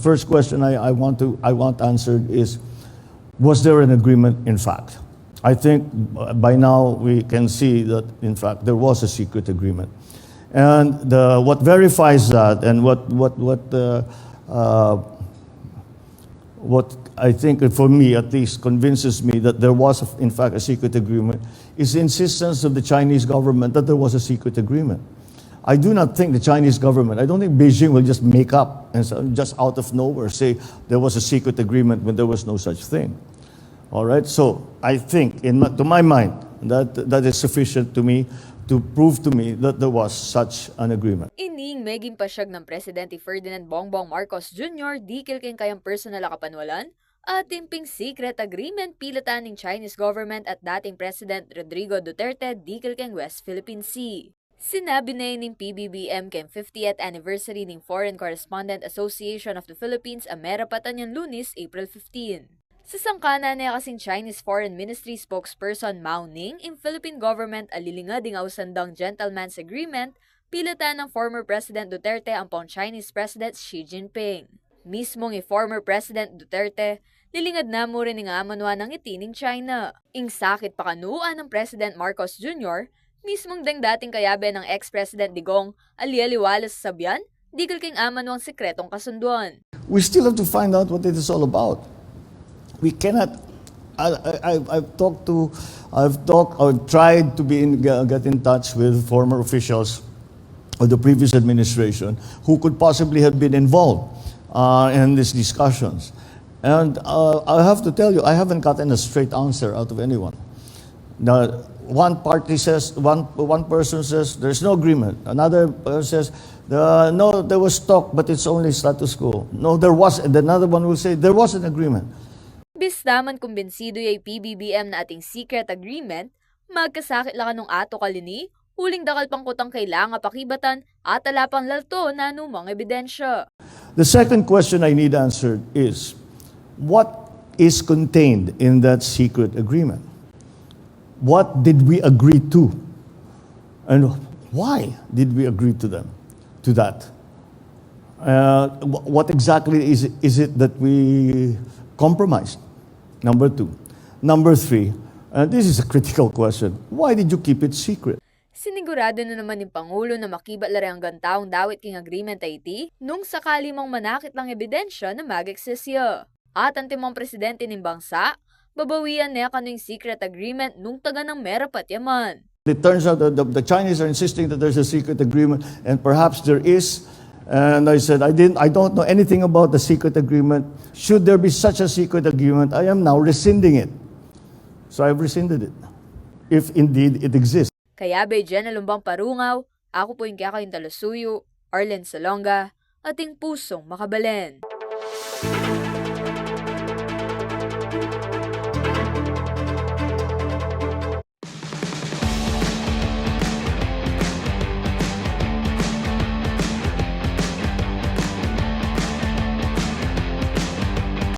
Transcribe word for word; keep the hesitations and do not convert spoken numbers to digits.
First question I, I want to I want answered is, was there an agreement in fact? I think, uh, by now we can see that in fact there was a secret agreement. And the, what verifies that, and what what what uh, uh, what I think, for me at least, convinces me that there was, in fact, a secret agreement is the insistence of the Chinese government that there was a secret agreement. I do not think the Chinese government, I don't think Beijing will just make up and so, just out of nowhere, say there was a secret agreement when there was no such thing. All right, so I think, in my, to my mind, that that is sufficient to me to prove to me that there was such an agreement. Ining meging pasyag nang Presidente Ferdinand Bongbong Marcos Junior dikil keng kayang personal a kapanwalan atin ping secret agreement pilatan ning Chinese government at dating President Rodrigo Duterte dikil keng West Philippine Sea. Sinabi ne ning P B B M keng fiftieth anniversary ning Foreign Correspondent Association of the Philippines a merapat a niyang Lunes, April fifteen. Sa sangkanan ne kasing Chinese Foreign Ministry spokesperson Mao Ning, ing Philippine government a lilingad ing ausan dang gentleman's agreement pilatan nang former President Duterte ampong Chinese President Xi Jinping. Mismung i former President Duterte, lilingad na mu rin ing amanuan nang iti ning China. Ing sakit pa kanu, anang President Marcos Junior, mismung deng dating kayabe nang ex-President Digong, aliwa-aliwa la sasabian dikil keng amanuang sikretong kasunduan. We still have to find out what it is all about. We cannot. I, I, I've- I've talked to, I've talked, I've tried to be in, get in touch with former officials of the previous administration who could possibly have been involved uh, in these discussions. And uh, I have to tell you, I haven't gotten a straight answer out of anyone. Now, one party says, one, one person says, "There's no agreement." Another person says, "Uh, no, there was talk, but it's only status quo." No, there was, and another one will say, "There was an agreement." Bista man kumbinsidu ya i P B B M na ating secret agreement, magkasakit la kanung ato kalini, uling dakal pang kutang kailangan pakibatan at ala pang lalto na anumang ebidensya. The second question I need answered is, what is contained in that secret agreement? What did we agree to? And why did we agree to them, to that? Uh, wh- what exactly is, is it that we compromised? Number two. Number three, and this is a critical question, why did you keep it secret? Sinigurado na naman ning Pangulo na makibat la reng anggang taung dawit king agreement a iti, nung sakali mang manakit lang ebidensya na mag-exist ya. At antimong presidente ning bangsa, babawian ne kanu ing secret agreement nung taga nang merapat ya man. It turns out that the, the Chinese are insisting that there's a secret agreement, and perhaps there is. And I said, "I didn't, I don't know anything about the secret agreement. Should there be such a secret agreement, I am now rescinding it." So I've rescinded it, if indeed it exists. Kayabe Jenna Lumbang Parungaw, aku pu ing kekayung talasuyu, Arlen Salonga, ating pusung makabalen.